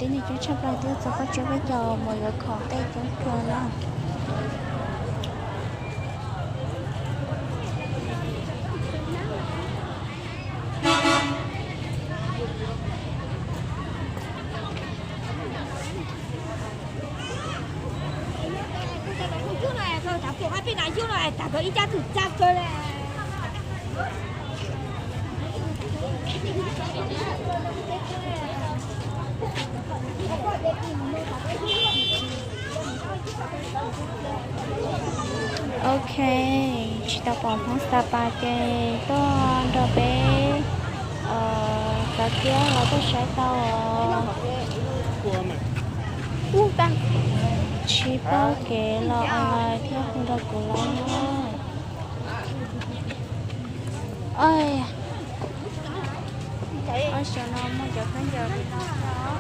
Tib neeg coob tshaj plaws twb txog peb caug mus yuav khoom tej coob kawg na. Ok, tsis tau pom Hmoob Sapa ces tuaj nrog peb txav kiab los tuaj saib tau os. Tsis paub kev los online thiab hu rau kuv los. Ob xyoo no muaj cov khaub ncaws li no thiab.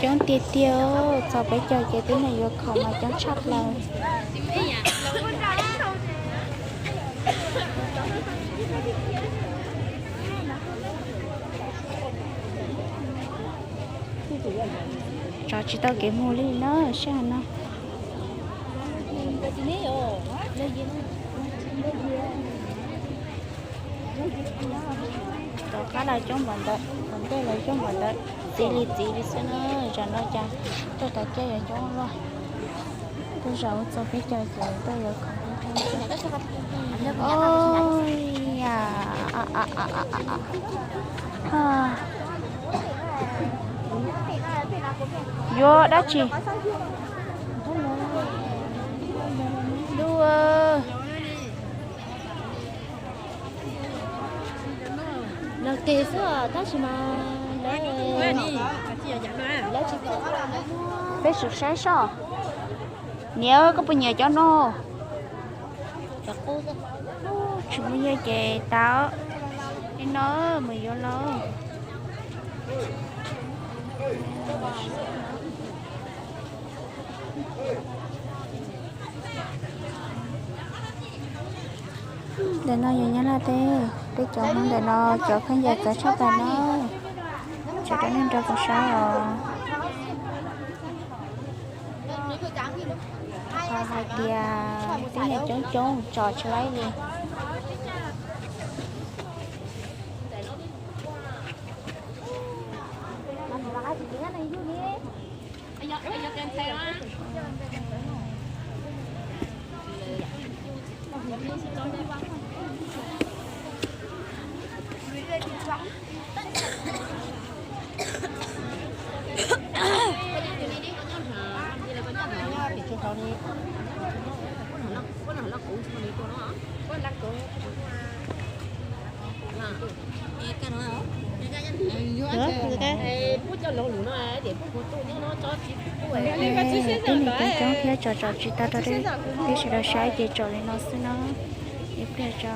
Coob tiag tiag, txog peb caug ces tib neeg yuav khoom mas coob tshaj plaws. Tsov tsis tau kev mus li na, sij hawm no. Tom qab lawv coob npaum ntawd, tom ntej lawv coob npaum ntawd, txiv li txiv li xwb na. Zaum no cas tuaj txav kiab yuav coob luaj. Tuaj zaum txog peb caug ces tuaj yuav khoom. Yuav dab tsi? Ntuj, los tes xwb tab sis mas lawv, lawv tsis, peb sim saib soj. Niam, koj puas nyiam cov no? Tsis muaj nyiaj ces tau, li no mus yuav los. Ntawm no yog Nyab Laj teb, peb cov Hmoob ntawm no cov khaub ncaws txawv tshaj plaws na. Tseem rau nej nrog kuv saib os. Qhov hais tias tib neeg coob coob tsom tsis laib li. Tib neeg coob coob thiab tsom tsom tsis tau rau peb sawv daws saib ces tsom li no xwb na. Ib pliag tso.